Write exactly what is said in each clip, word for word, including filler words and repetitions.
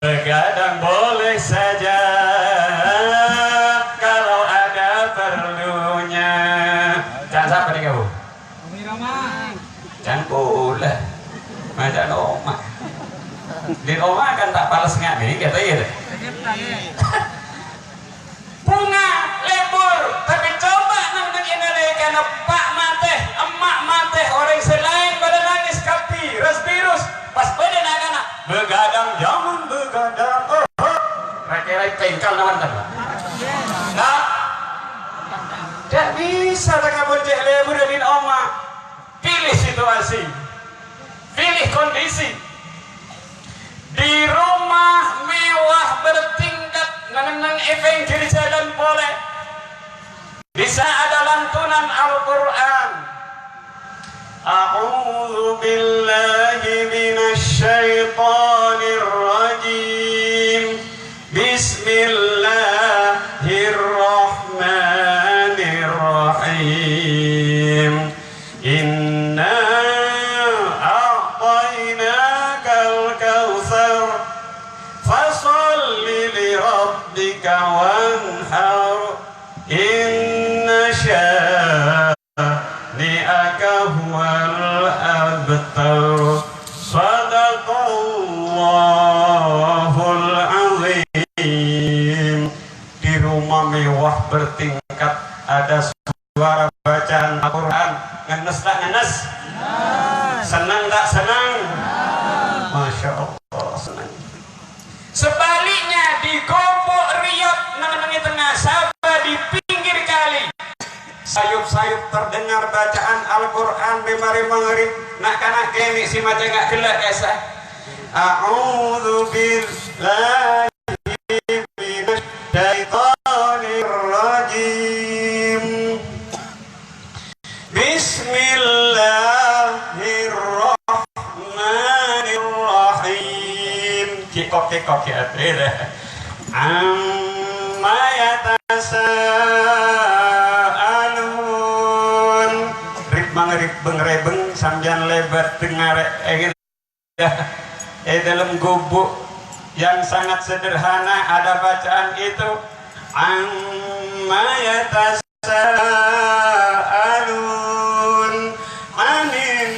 Begadang boleh saja kalau ada perlunya. Can sapa nèka, Bu? Can kaulâ. Maca Roma. Di Roma kan ta' pales ngènè, kata ya. Bhunga lebur, tapè coba neng-enneng è nalèkana pa' matè, emma' matè, orèng sè laèn padâ nangès kabbhi, ras-bèrus, pas bâdâ na'-kana', "Begadang, jangan begadang." Oh, oh. Ra-kèra pèngkal nawan tadi. Nah, tidak bisa ta' ngabun cè' lebur dâlin omma. Pilih situasi. Pilih kondisi. Di rumah mewah bertingkat, neng-enneng è pèngghir jhâlân polè. Bisa ada lantunan Al-Qur'an. A'udzu billahi minasy syaithanir rajim. Bismillahirrahmanirrahim. Inna a'tainakal kautsar. Fasholli li rabbika wanhar. Inna syani'aka huwal abtar. Sadaqallahul azim. Di rumah mewah bertingkat, ada suara bacaan Al-Qur'an. Ngennes ta' ngennes? Senneng ta' senneng? Masya Allah, senneng. Sebaliknya, di gubuk riyad neng-enneng è tengnga sawah, di pinggir kali, sayup-sayup terdengar bacaan Al-Qur'an, mè-marè maghrib, na'-kana' kènè' sè maca nga' ghellâ' kèsa. A'udzu billahi minasy syaithanir rajim. Bismillahirrahmanirrahim. Kikok-kikok ya, ate, deh. Amma yatasaalun. Rib mangrib beng-rebeng sambiyan lebat dengar, eh, È dâlem gubuk yang sangat sederhana ada bacaan itu, "Amma yatasaalun 'anin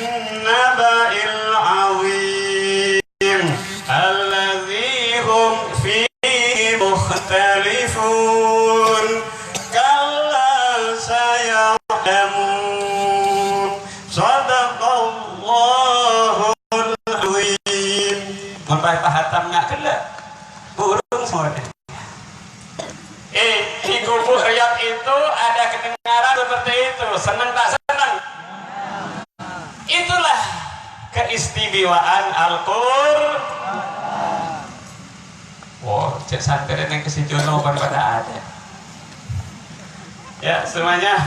naba'il 'azim alladzi hum fihi mukhtalifun. Kalla saya'lamun." Sadaqallahul azim. Mon pas hatam nga' ghellâ'. Burung semuanya. Eh, di gubuk riyad itu ada kedengaran seperti itu. Seneng tak seneng? Itulah keistimewaan Al-Qur'an. Wo, cè' santrè neng kasijono pan padâ ada. Ya, semuanya.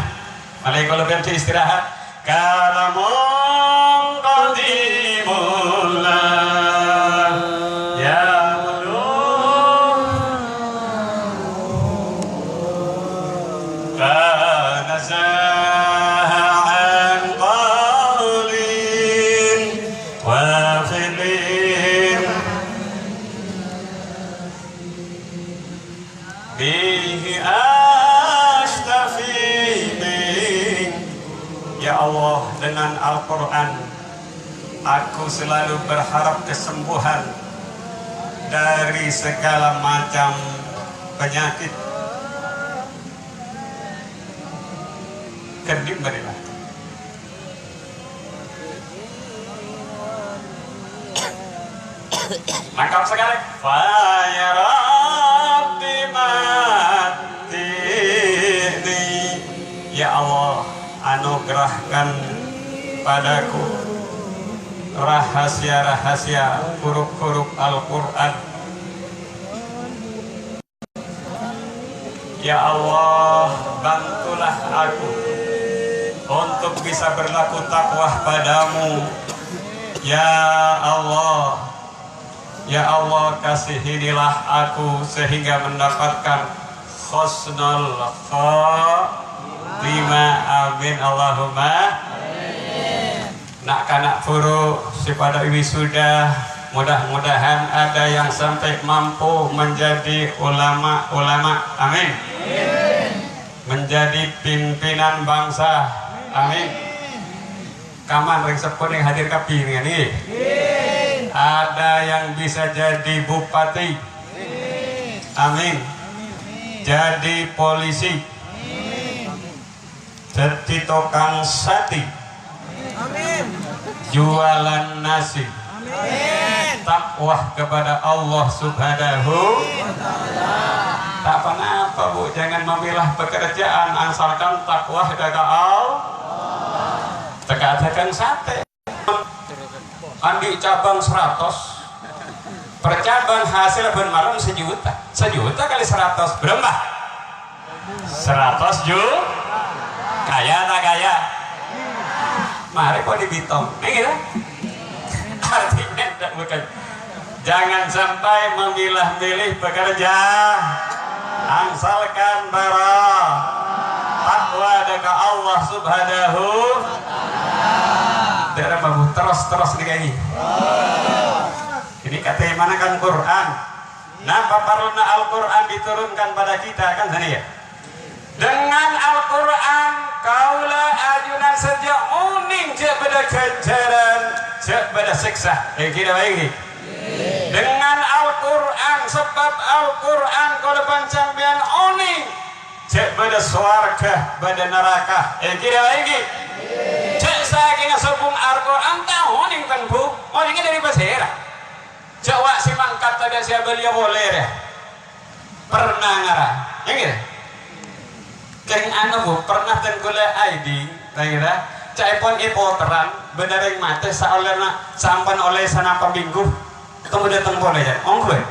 Malè kaulâ bhâdhi istirahat. Kalamun qadimul la ya'lu. Kana zaha an qalin. Wa fil bihi astafi min. Ya Allah, dengan Al-Qur'an, aku selalu berharap kesembuhan dari segala macam penyakit. Kendhi marilah. Lengkap sekali. Fa ya Rabbi matti'ni. Ya Allah, anugerahkan padaku rahasia-rahasia huruf-huruf Al-Qur'an. Ya Allah, bantulah aku untuk bisa berlaku takwa padamu. Ya Allah, ya Allah, kasihinilah aku sehingga mendapatkan husnul khotimah. Amin, Allahumma. Na'-kana' buru sè padâ wisuda, Mudah-mudahan ada yang sampai mampu menjadi ulama-ulama. Amin. Menjadi pimpinan bangsa. Amin. Kaman rèng seppo nèng hadir kabbhi nèng ngghi. Ada yang bisa jadi bupati. Amin. Jadi polisi. Jadi tukang sate. Jualan nasi. Takwa kepada Allah Subhanahu. Tak apa-apa, Bu, jangan memilah pekerjaan, asalkan takwa ka Allah. Teka dagang sate. Andi' cabang seratos. Per cabang hasil bân malem sejuta. Sejuta kali seratos, berapa? Seratos ju-, kaya ta' kaya? Marè kok dibitong. Ngghi, gitu. Artinya, ndak, bukan. Jangan sampai memilah-milih pekerja. Angsalkan bara takwa dâ' ka Allah Subhanahu. Dâ' remma, Bu, terros-terros nèka ngghi. Ini katèmana kan Quran. Napa parlona Al-Quran diturunkan pada kita, kan, sani, ya? Dengan Al-Quran, kaula ajunan sadhâjâ onèng jhâ' bâdâ ghânjhârân, jhâ' bâdâ sèksa. Èngghi napa èngghi? Dengan Al-Quran, sabâb Al-Quran kaula bân sampèyan onèng jhâ' bâdâ sowarghâ, bâdâ naraka. Èngghi napa èngghi? Jhâ' sakènga sobung Al-Quran ta' onèng, kan, Bu? Onèngnga dâri pasèra? Jhâ' wa' sè mangkat tadâ' sè abâliyâ polè rèya. Pernah ngara, èngghi? Kèng anu, Bu, pernah dân kaulâ aèdhing, ta' kèra, ca'èpon è poteran, bâdâ rèng matè saollèna sampèyan ollè sanapa minggu, tèmmo dâteng polè, ya. Ongghuwân?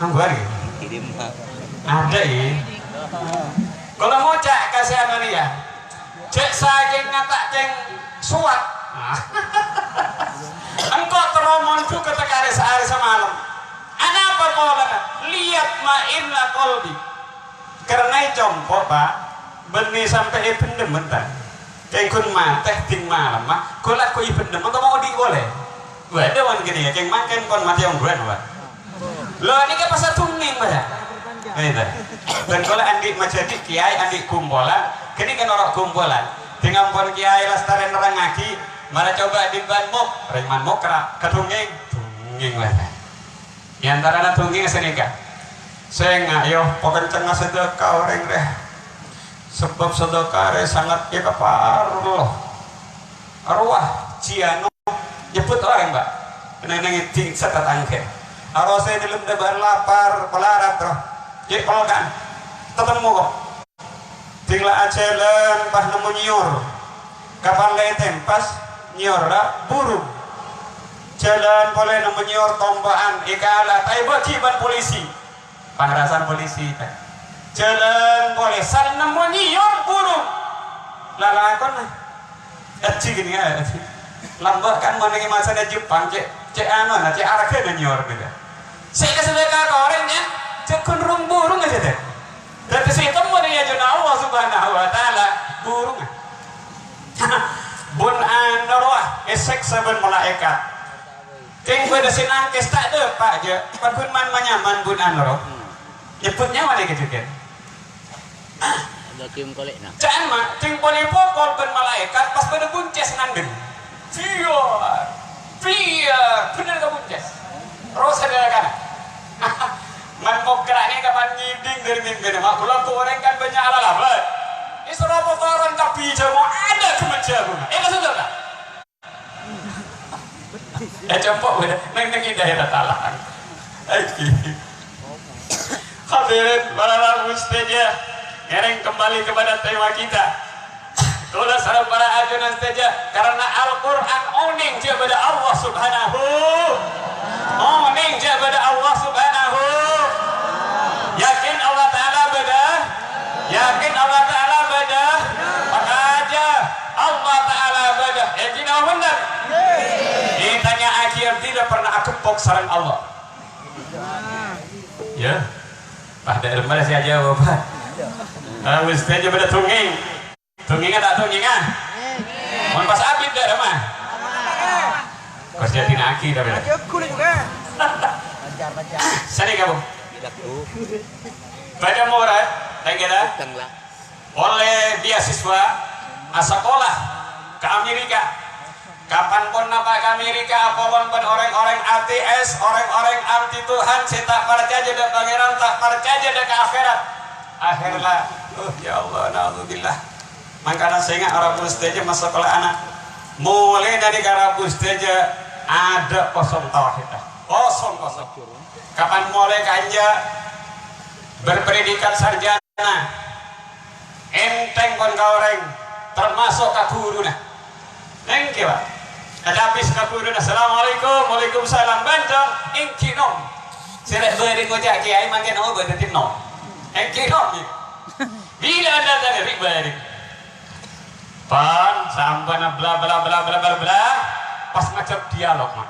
Ongghuwân, ya? Adâ, ya. Kaulâ ngoca' ka sè anu nèka, Jhâ' sakènga ta' kèng sowat. Engko' terro mondhugâ tèkarè saarè samalem. Anapa polana? Liyatma'inna qalbi. Karna è compo', Pa', bânnè sampè' è bhendhemmen, ta'? Kèng ghun matè dhing malemma, ghun lagghu' è bhendhemmen, ta' mau odi' polè. Bâdâ mon ghânèka, kèng mangkèn pon matè ongghuwân, Pa'. Lho, nèka pas adhungngèng, Pa', ya? Nèka. Bân kaulâ andi' majhâdhi' kèyaè andi' gumpolan, ghânèka noro' gumpolan. Dhing ampon kèyaè lastarè nerrangngaghi, mara coba' dhimman mok, rèng man mokra, kadhungngèng, dhungngèng, Pa'. È antarana dhungngèng sanèka. Sènga', yo, pakencengnga sadhâka orèng rè. Sabâb sadhâka rè sanget èkaparlo. Arowa, jiyâ no nyebbhut orèng, Pa'. Neng-neng èdhing satatanggâ. Arowa sè dâlem dhâbâ'ân lapar, malarat, ro. Cè' polkan. Tatemmo, ko'. Dhing la ajhâlân, pas nemmo nyèyor. Kapan la ètempas, nyèyorra burung. Jhâlân polè nemmo nyèyor tompa'an, èkala, ta' èbâghi bân polisi. Pangrasan polisi, Pa'. Jhâlân polè, san nemmo nyèyor burung. Lalakonna. Ajhi ghânèka, ajhi. Lambâ' kan mon neng è masana Jepang, cè', cè' anona, cè' arghâna nyèyor ghânèka. Sè èkasadhâka ka orèng, ya, jhâ' ghun rung-burung ajâ, dâ. Dhâddhi sè ètemmo neng è ajunanna Allah Subhanahu wa Ta'ala, burungnga. Bun anorowa èsèksa bân malaèkat. Kèng bâdâ sè nangkès ta' dâpa', jhâ'. Paghun man-manyaman bun anoro. Nyebbhut nyawa nèka jhughân. Bagi mengkolekna. Ca'na, ma', dhing polè èpokol bân malaèkat pas bâdâ bunces nandheng. Biar, biar, bhender ka bunces. Rosa dâlâkana. Man mokra' nèka kapan ngèdhing dâri mimpina, ma', bulâ orèng kan bânnya' alalabât. Èsoro pokoron kabbhi jhâmo adâ' ghemmeja, Bu. Èkasotor, ta'? Eh, compo', Bu, neng-neng indah ya, talang. Aiki. Hadirin para rabu sadhâjâ, ngèrèng kembali kepada tema kita. Kaulâ sareng para ajunan sadhâjâ, karena Al-Qur'an onèng jhâ' bâdâ Allah Subhanahu. Onèng jhâ' bâdâ Allah Subhanahu. Yakin Allah Ta'ala bâdâ? Yakin Allah Ta'ala bâdâ? Pakajâ Allah Ta'ala bâdâ. Yakin apa bhender? Ètanya'aghi abdhina pernah ageppok sareng Allah? Ya. Pas dâ' remma sè ajâwâb. Ah, mestè jhâ' bâdâ dongèng. Dongèngnga ta' dongèngnga? Mon pas abit dâ' remma. Kerja dinaki tapi lah. Jago juga. Lancar, lancar. Sini kamu. Jago. Pada murad, tenggelam. Sedang lah. Oleh beasiswa asakola ka Amerika. Kapan pon napa ka Amerika, apolong bân orèng-orèng ateis, orèng-orèng anti Tuhan, sè ta' parcajâ dâ' Pangèran, ta' parcajâ dâ' ka akhèrat. Akhèr la, oh, ya Allah, naudzubillah. Mangkana sènga' rabu sadhâjâ masakola ana'. Molaè dâri ka rabu sadhâjâ adâ' kosong tauhid. Kosong, kosong. Kapan molaè kanja berpredikat sarjana? Nah, ènthèng pon ka orèng, termasuk ka ghuruna. Èngghi, Pak. Kadhâbis ka ghuruna, "Assalamualaikum." "Waalaikumsalam." "Bân, Cong?" "Èngghi, Nom." Sè rè' bâri' ngoca' kèyaè mangkèn oba dhâddhi Nom. "Èngghi, Nom." Bilâ anda tanya rè' bâri'. Pon, sampèyan bla, bla, bla, bla, bla, bla. Pas ngajhâk dialog, Mak.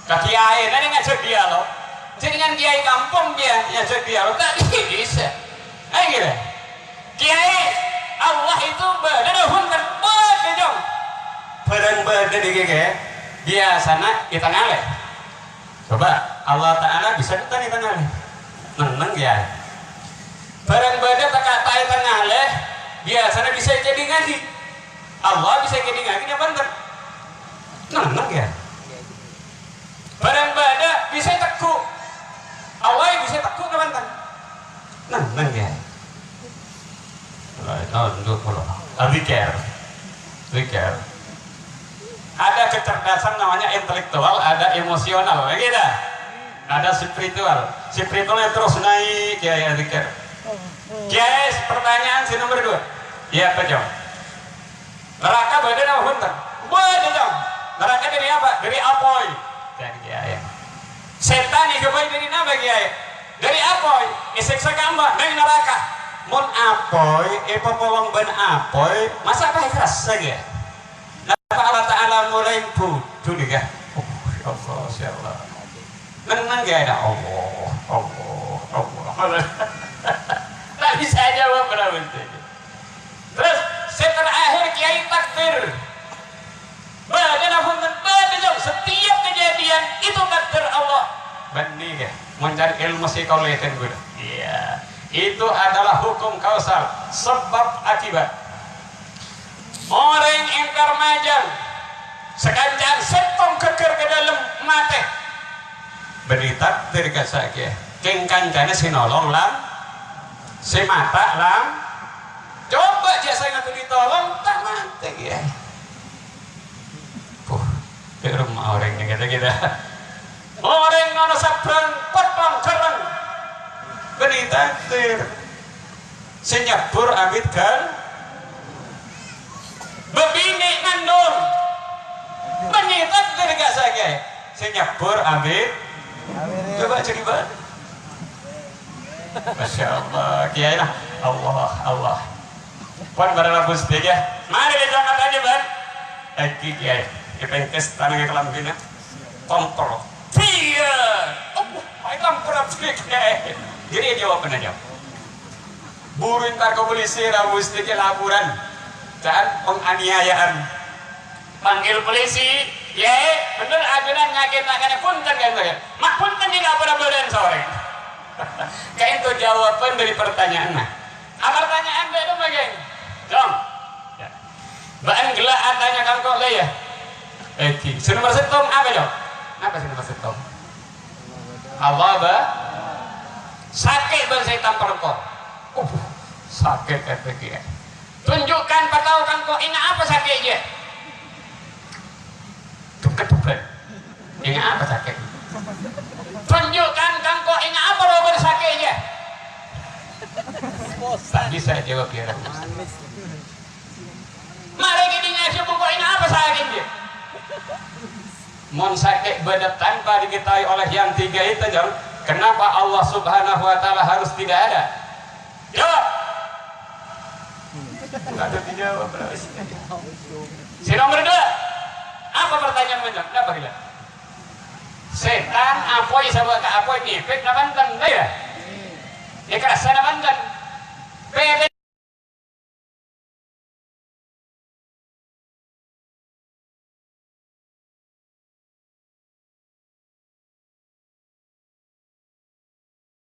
Ka kèyaè, nèng ngajhâk dialog. Jhâ' nèng kèyaè kampong kèya ngajhâk dialog, ta' bisa. Ayo, gila. Kèyaè, Allah itu bâdâ, bhunten, bâdâ, Cong. Bârâng bâdâ dhâggi' kèyaè, biyasana ètangalè. Coba, Allah Ta'ala bisa bhunten ètangalè? Neng-neng, kèyaè. Bârâng bâdâ ta' kata ètangalè, biyasana bisa èkèdingngaghi. Allah bisa èkèdingngaghi, napa bhunten? Neng-neng, kèyaè. Bârâng bâdâ bisa ètegghu'. Allah bisa ètegghu', napa bhunten? Neng-neng, kèyaè. Nah, itu untuk Allah. Zikir. Zikir. Ada kecerdasan namanya intelektual, ada emosional, begitu? Ada spiritual. Spiritualnya terus naik, ya, ya, zikir. Kèyaè, pertanyaan sè nomor dua. Iya, apa, Cong? Neraka bâdâ napa bhunten? Bâdâ, Cong. Neraka dâri apa? Dâri apoy. Dâri, kèyaè. Sètan èghâbây dâri napa, kèyaè? Dâri apoy. Èsèksa ka'emma neng neraka. Mon apoy èpapolong bân apoy, masa' ta' èkarassa, kèyaè? Napa Allah Ta'ala molaè budhu nèka? Oh, ya Allah, ya Allah. Neng-neng, kèyaè, Allah, Allah, Allah. Ta' bisa jawab, berarti. Terus, sè terakhir, kèyaè, takdir. Bâdâ napa bhunten? Bâdâ, Cong. Setiap kejadian itu takdir Allah. Bânnè, ya. Mon ca'na ilmu psikologi, kan, ghuru. Iya. Itu adalah hukum kausal, sebab akibat. Orèng èngkar majâng, sakanca'an sèttong ghâgghâr ka dâlem, matè. Bânnè takdir ka sakèya. Kèng kancana sè nolong, lam, sè mata, lam. Coba jhâ' sè ngatur ditolong, ta' matè, ya. Puh, dâ' remma orèng nèng kata kita. Orèng nono sabbhân, potthong ghârreng. Bânnè takdir. Sè nyabbhur abit ghâl-, bâbinè' ngandung. Bânnè takdir ka sakèya. Sè nyabbhur abit. Coba jadi bâ-, Masya Allah, kèyaè lah. Allah, Allah. Pon bârâmma Ghustè, ya. Marè lè jhâ' matanya, Bân. Èngghi, kèyaè. Èpèngkès tanangnga kalambhina. Kompor. Iya. Allah, ayo kompor abdhina, kèyaè. Jadi jawabannya, jawab. Buru èntar ka polisi, ra Ghustè, kèyaè, laporan. Ca'an penganiayaan. Panggil polisi, "Yè, bhender ajunan nyakèt ana'na, bhunten, kan, Bân? Ma' bhunten, ènga' para bârân sore." Kaènto jawaban dâri pertanyaanna. A, pertanyaan bâ'na, Bân, ghi? Dong. Ya. Bâ'na ghellâ' atanya ka engko', la, ya? Èngghi. Sè nomer sèttong apa, Dong? Napa sè nomer sèttong? Apa, Bân? Sakè' bân sè ètampar engko'. Uh, sakè' kèya, kèya. Tunjukkan patau ka engko' ènga' apa sakè' jiyâ. Duk-keduk, Bân. Ènga' apa sakè'? Tunjukkan ka engko' ènga' apa robâna sakè' jiyâ. Ta' bisa jawab, ya, Rabu. Marè kèya dinyaji bengko' ènga' apa sakè' jiyâ. Mon sakè' bâdâ tanpa diketahui oleh yang tiga itu, Jong, kenapa Allah Subhanahu wa Ta'ala harus tidak ada? Jawab. Nggak ada dijawab, Bro. Sè nomer dua. Apa pertanyaan, Bân? Kenapa gila? Sètan apoy sabâ' ka apoy ngèpèk napa enten, ya? Èkarassa napa enten? Pèdè